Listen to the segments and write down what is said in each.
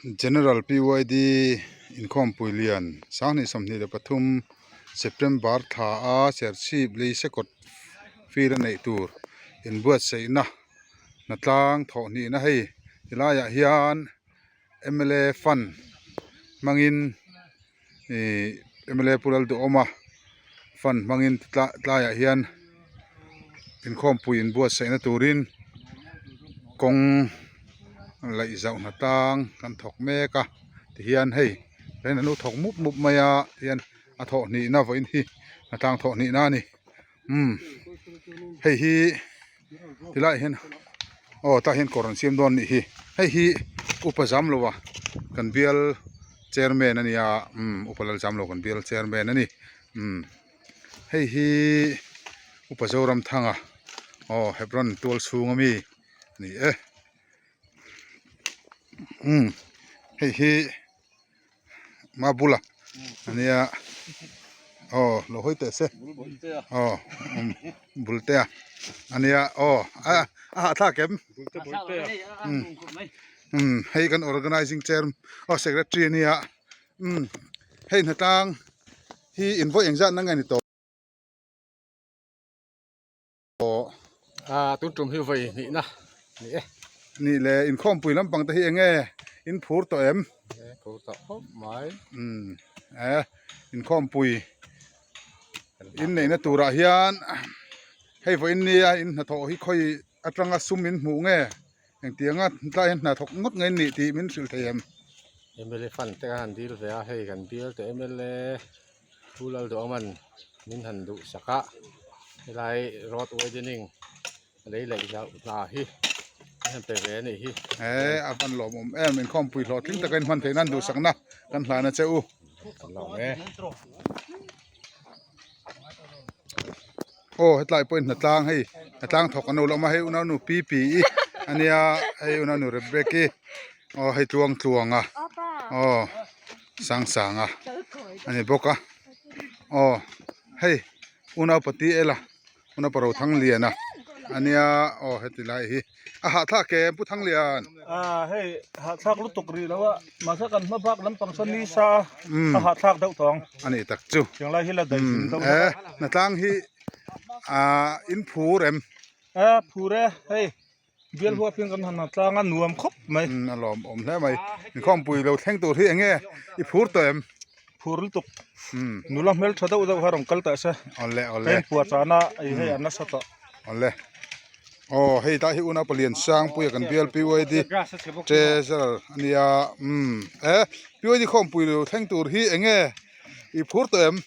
General PYD inkhawmpui lian 2023 September thla a Serchhip Leisekawt field a neih tur inbuatsaihna hnatlang thawhhnihna hei tilaiah hian mla fund hmangin ihh mla pu Lalduhawma fund hmangin tlaiah hian inkhawmpui inbuatsaihna turin kawng laih zauh hna tang kan thawk mek a tihian hei tlaiin an lo thawk mup mup mai a tihian a thawh hnihna vawiin hi hna tlang thawh hnihna a ni umm hei hi tilaiah hian aw tah hian kawr an siam dawn a nih hi hei hi upa zam lo a kan bial chairman a nia umm upa lal zam lo kan bial chairman a ni umm hei hi upa zoramthanga aw hebron tual chhung ami a ni e umm hei hi. Mabula ania aw lo hawi teh se aw Bultea ania aw a a hahthlak em umm hei kan organizing chair aw secretary ania umm hei hnatlang hi invawi engzat na nge ni tawh. Ah tun tum hi vawi hnihna ni e. Nih le inkhawmpui lampang te hi eng nge in phur tawh em? E phur tawh khawp mai. Umm e inkhawmpui in neihna turah hian hei vawiin nia in hnathawh hi khawi atanga sum in hmuh nge engtianga tlai hian hnathawk ngawt nge in nih tih min hrilh thei em? Mla fund te kha han dil ve a hei kan bial teh mla. Pu Lalduhawman min han duh sak a helai road widening lei laih zauh hna hi an han pe ve a nih hi. He a van lawmawm em inkhawmpui hlawhtling taka in hman theih nan duhsakna kan hlan a che u. Kan lawm e. Aw hetlai pawhin hnatlang hei hnatlang thawk an lo la awm a hei unaunu pi pi i ania hei unaunu Rebecca-i aw hei tluang tluang a aw sang sang a ani bawk a aw hei unau pati ela unau paro Thangliana ania aw heti lai hi a hahthlak em pu Thanglian ah hei hahthlak lutuk rih lo a mahse kan hma bak lampang sawn nisa a hahthlak deuh tawng ani tak chu tiang lai hi la daih hlim deuh e hnatlang hi ah in phur em a phur e hei Bial huap hian kan han ha tlang a nuam khawp mai. Umm a lawm awm hle mai. Inkhawmpui lo thleng tur hi eng nge i phur tawh em? Phur lutuk. Umm nula hmel tha deuh deuh kha rawn kal teh se. Awle awle. Ka inpuah chahna ei hei an nasa tawh. Awle. Aw hei dah hi unau palian Sangpuia kan bial PYD treasurer a nia umm e PYD khawmpui lo thleng tur hi eng nge i phur tawh em?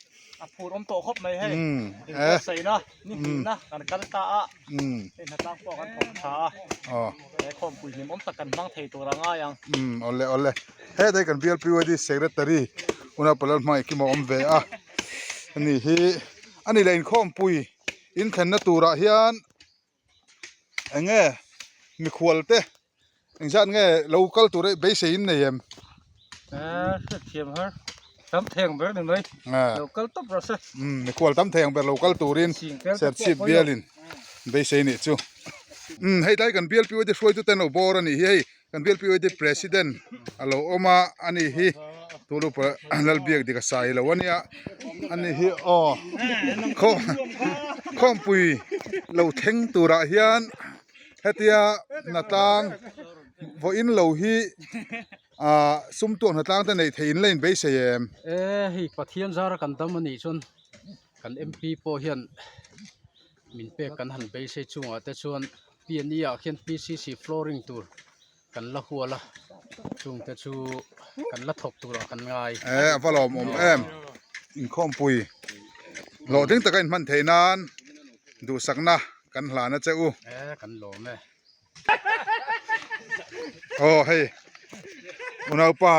A phur awm tawh khawp mai hei. Inbuatsaihna ni hnihna kan kal ta a, hei hnatlang pawh kan thawk tha a, he khawmpui hlim awm tak kan hmang thei tur a ngai ang. Awle awle hetlai kan BLPYD secretary Unau Palal Hmangaih Kima awm ve a ani hi ani leh inkhawmpui inthlenna turah hian eng nge mikhual te engzat nge lo kal tur e beisei in nei em? Eee hriatthiam har tam thei ang ber ni mai lo kal tawp rawh se. Umm mikhual tam thei ang ber lo kal turin serchhip bialin beisei nih chu. Umm hei tlai kan bial piuaite hruaitu ten lo bawr a nih hi hei kan bial piuaite president a lo awm a a ni hi tulupa Lalbiak dik a sai lo a nia a ni hi aw khaw khawmpui lo thleng turah hian hetia hnatlang vawiin lo hi ah sum tuak hnatlang te neih theih in la inbeisei em? E hei Pathian zara kan dam a nih chuan kan MP pawh hian min pek kan han beisei chungah te chuan P&E ah khian P_C_C flooring tur kan la hual a chung te chu kan la thawk turah kan ngai. E a va lawmawm em inkhawmpui hlawhtling taka inhman theih nan duhsakna kan hlan a che u. E kan lawm e. Aw hei unaupa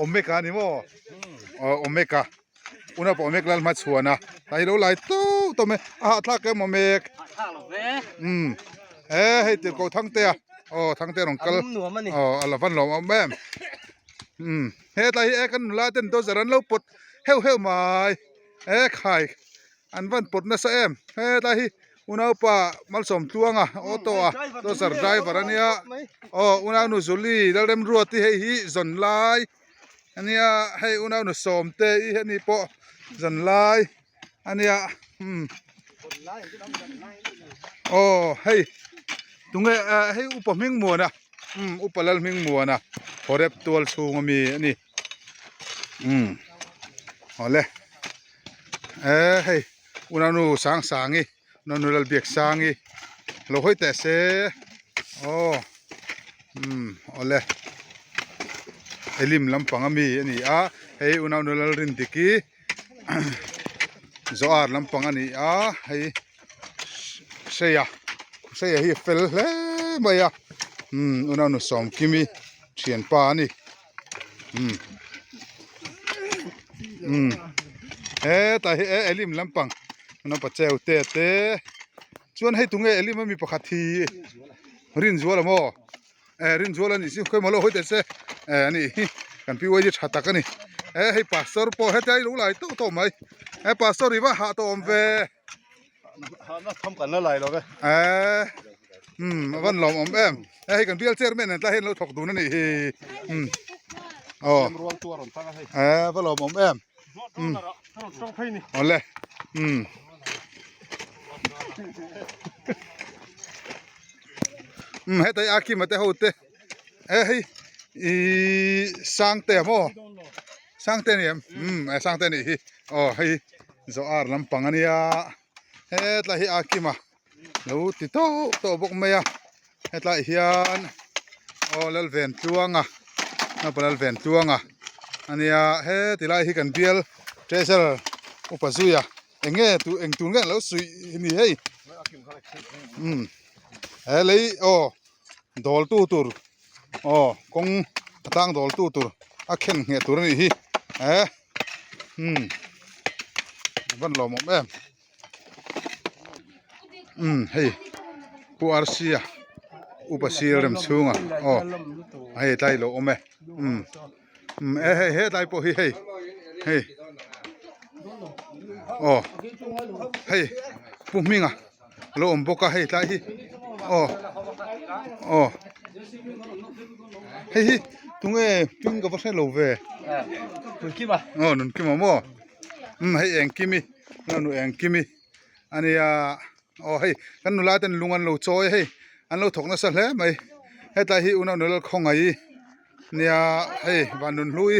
Omeka a ni maw aw Omeka. Una pawh mek lal hmachhuan a ta hi lo lai teuh tawh mai a hahthlak em aw mek umm e hei tirhkoh Thangtea aw Thangtea rawn kal aw a la van lawm awm em umm hetlai hi e kan nula ten dozer an lo pawt heuh heuh mai e khai an van pawt nasa em hetlai hi. Unaupa Malsawm Tluanga auto a dozer driver ania aw unaunu Zuli Lalremruati hei hi zawn lai ania hei unaunu Sawmte i heni pawh zawn lai ania umm aw hei tunge ah hei upa Hmingmuana umm upa Lalhmingmuana Horeb tual chhung ami ani umm awle eh hei. Unanu Sangsangi Unanu Lalbiaksangi lo hawi teh se aw umm awle Elim lampang ami a ni a hei Unanu Lalrindiki Zoar lampang a ni a hei Hreia Hreia hi a fel hle mai a umm Unanu Sawmkimi thianpa a ni. Um um hetah hi e elim lampang naupang cheu te te chuan hei tunge elim ami pakhat hi rinzuala maw eh rinzuala anih chu khawi maw lo hawi teh se eh ani hi kan pi uaii tha tak ani eh hei pastor pawh hetia ilo lai tawh tawh mai eh pastor i va hah tawh awm ve. Hahna tham kan la lai lo ve. Eh, um, a van lawm awm em. Eh, hei kan bial chairman an tla hian lo thawk dun a nih hi. Um. Oh. Rual tu a rawn tang a hei. Eh, va lawm awm em. Um. Awle. Um. Um, hetai a kim ate ho te. Eh, hei i sang te maw. Sang te ni em. Um, eh sang te ni hi. Oh, hei Zoar lampang a nia hetlai hi a kima lo ti tawh tawh bawk mai a hetlai hian aw Lalven Tluanga naupang Lalven Tluanga a nia heti lai hi kan bial treasure upa zuia eng nge tu eng tur nge an lo suih ni hei umm he lei aw dawl tu tur aw kawng a tlang dawl tu tur a khen ngheh tur a nih hi eh. Umm van lawm awm em umm hei pu arsia upa sir rem chhunga aw hei tlai lo awm e umm umm e hei hetlai pawh hi hei hei aw hei pu hminga lo awm bawk a hei tlai hi aw aw hei hi tunge hming ka va hre lo ve Nunkima aw Nunkima maw umm hei Engkimi nu Engkimi ania aw hei kan nula ten lung an lo chawi a hei an lo thawk nasa hle mai hetlai hi unau nula khawngaih nia hei Vanlunhlui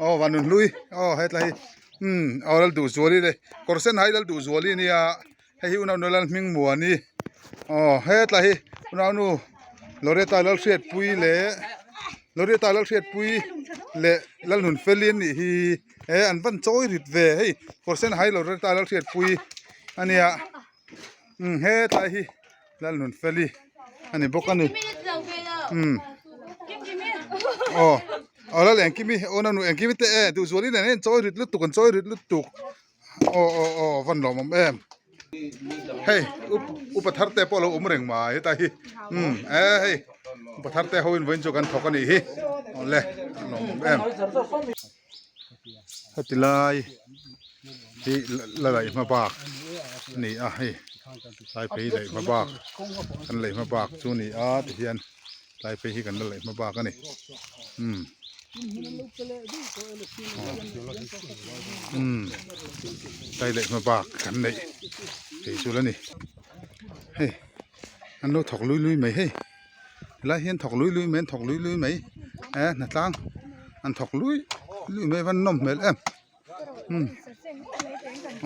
aw Vanlunhlui aw hetlai hi umm aw Lalduhzuali le kawr sen hai Lalduhzuali ania. Hei hi unaunu Lalhmingmuani aw hetlai hi unaunu Loretta Lalhriatpuii leh Loretta Lalhriatpuii leh Lalnunfeli an nih hi he an van chawi rit ve hei kawr sen hai Loretta Lalhriatpuii a nia umm hetlai hi Lalnunfeli a ni bawk a ni umm aw aw Lalengkimi unaunu Engkimi te e duhzuali nen hian chawi rit lutuk an chawi rit lutuk. Aw aw aw van lawm awm em hei upa thar te pawh a lo awm reng mai heta hi umm e hei upa thar te ho in vawiin chu kan thawk a nih hi awle a lawm awm em heti lai hi la laih hma bak a ni a hei tlai phei laih hma bak kan laih hma bak chu a ni a tihian tlai phei hi kan la laih hma bak a ni umm. Umm tlai leh hma bak kan neih thei chu la ni hei an lo thawk lui lui mai hei helai hian thawk lui lui mai an thawk lui lui mai eh hnatlang an thawk lui lui mai a van nawm hmel em umm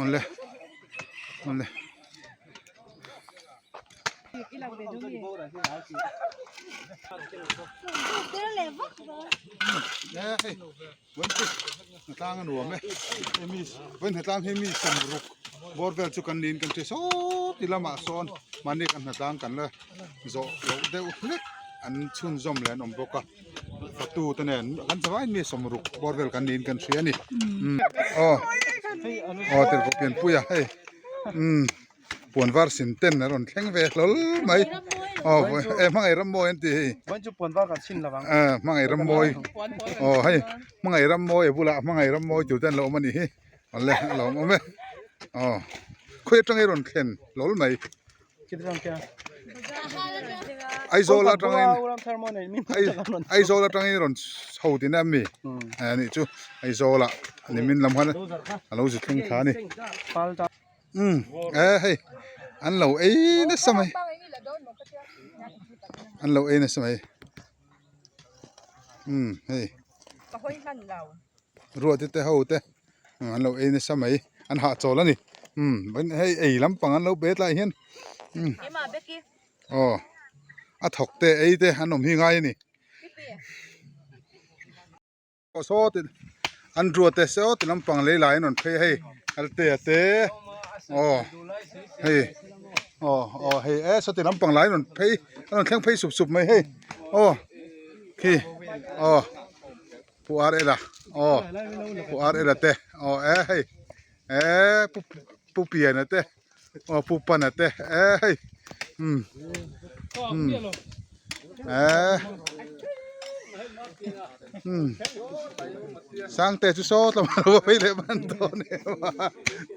awle awle. Hnatlang a nuam e hemi vawiin hnatlang hi mi sawmruk bawr vel chu kan niin kan hria sawt ti lamah sawn mahni kan hnatlang kan la zawh loh deuh hlek an chhunzawm leh an awm bawk a fatu te nen kan zavaiin mi sawmruk bawr vel kan niin kan hria a ni aw aw tirhkoh pianpui a hei umm. Puan var sin ten a rawn thleng ve hlawl mai aw e hmangaih ram mawi an tih hei Vawiin chu puan var kan chhin lo ang eh hmangaih ram mawi aw hei hmangaih ram mawi a bulah hmangaih ram mawi tur te an lo awm a nih hi awle a lo awm e aw khawi atanga i rawn thlen hlawl mai. Aizawl atangin Aizawl atangin rawn chho tihna em mi a nih chu Aizawl ah nimin lam khan a lo zi thleng thla a ni umm e hei an lo ei nasa mai an lo ei nasa mai umm hei ruahte te ho te. An lo ei nasa mai an hahchawl a ni umm hei ei lampang an lo pe tlai hian umm aw a thawk te ei te an awm hi ngai a ni aw saw ti an ruat te saw ti lampang lei lai an rawn phei a hei alte a te aw hei aw aw hei e saw ti lampang lai an rawn phei an rawn thleng phei sup sup mai hei aw khi aw. Pu ar ela aw pu ar ela te aw e hei e pu pu piana te aw pu pana te e hei um um e um sangte chu saw tlawm a lo phei leh hman dawn em a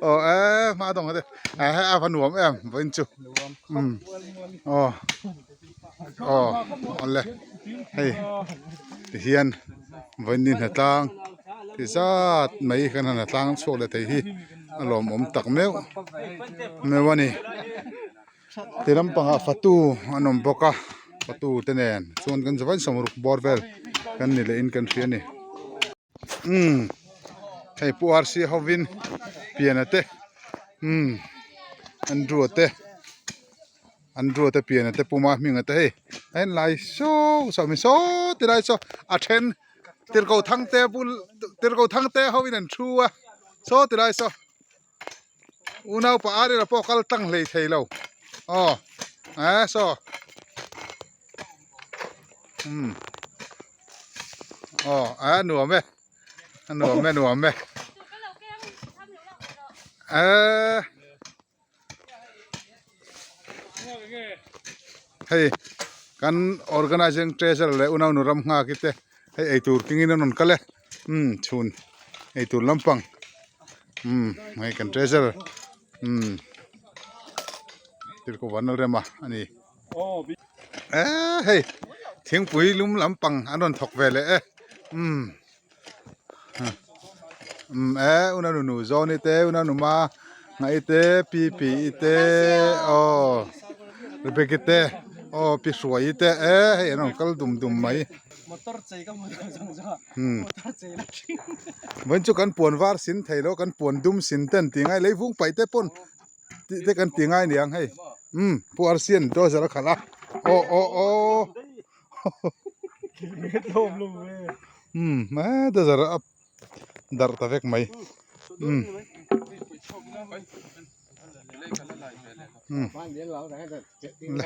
aw e hma dawng te e hei a va nuam em vawiin chu um aw. Aw awle hei tihian vawiin hnatlang ti zat mai kan han hnatlang chhuak leh thei hi a lawmawm tak meuh meuh a ni ti lampangah fatu an awm bawk a fatu te nen chuan kan zavain sawmruk bawr vel kan ni leh in kan hria a ni umm hei pu arsi hovin piana te umm andrew te. Andrew te pian te puma hming te hei a en lai saw saw mi saw ti lai saw a then tirhkoh thang te bul tirhkoh thang te ho in an thu a saw ti lai saw unaupa ar ila pawh kal tlang hlei thei lo aw eh saw umm aw a nuam e a nuam e nuam e eh. Hei kan organizing treasurer leh unau nu ram nghak hi te hei eitur kengin an rawn kal e umm chhun eitur lampang umm hei kan treasurer umm thil kawh an rem a a ni eh hei thingpui lum lampang an rawn thawk ve leh e umm. Umm e una nu nu zawn i te una nu ma ngaih te pi pi i te aw rebecca te aw pi hruai i te e hei an rawn kal dum dum mai umm vawiin chu kan puan var sin thei lo kan puan dum sin te an ti ngai leivung paih te pawn tih te kan ti ngai aniang hei umm pu arsian trouser a khalh a aw aw aw. Umm heta zar a darh ta vek mai umm umm le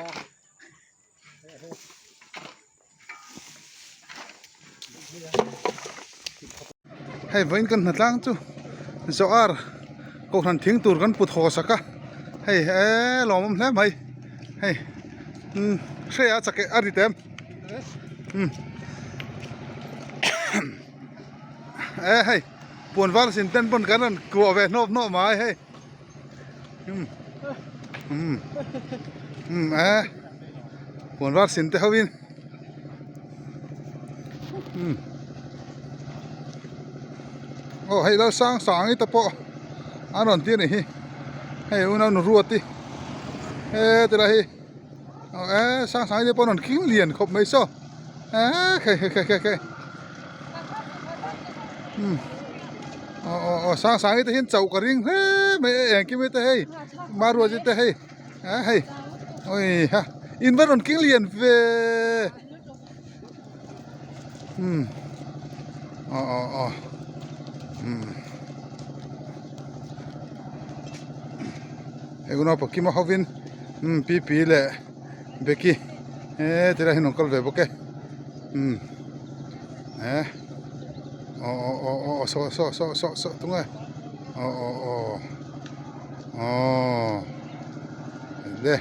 hei vawiin kan hnatlang chu zawhar kohhran thing tur kan put haw sak a hei eee lawmawm hle mai hei umm hre a chak a ri tem umm e hei puan var sin ten pawn kan rawn kuah ve hnawp hnawp mai hei umm umm umm e puan var sin te ho in umm aw hei lo sang sang hi te pawh an rawn ti a nih hi hei unau nu ruat hi he tilai hi aw e sang sang hi te pawh an rawn tling lian khawp mai saw eee khai khai khai khai khai umm aw aw aw sang sang hi te hian chauh ka ring hle mai e engkim hi te hei maruat hi te hei a hei ui ha in va rawn keng lian ve umm aw aw aw umm hei unau pakima hovin umm pi pi leh beki he tilai hian an kal ve bawk e umm eh aw aw aw aw saw saw saw saw saw tunge aw aw aw. Aw le.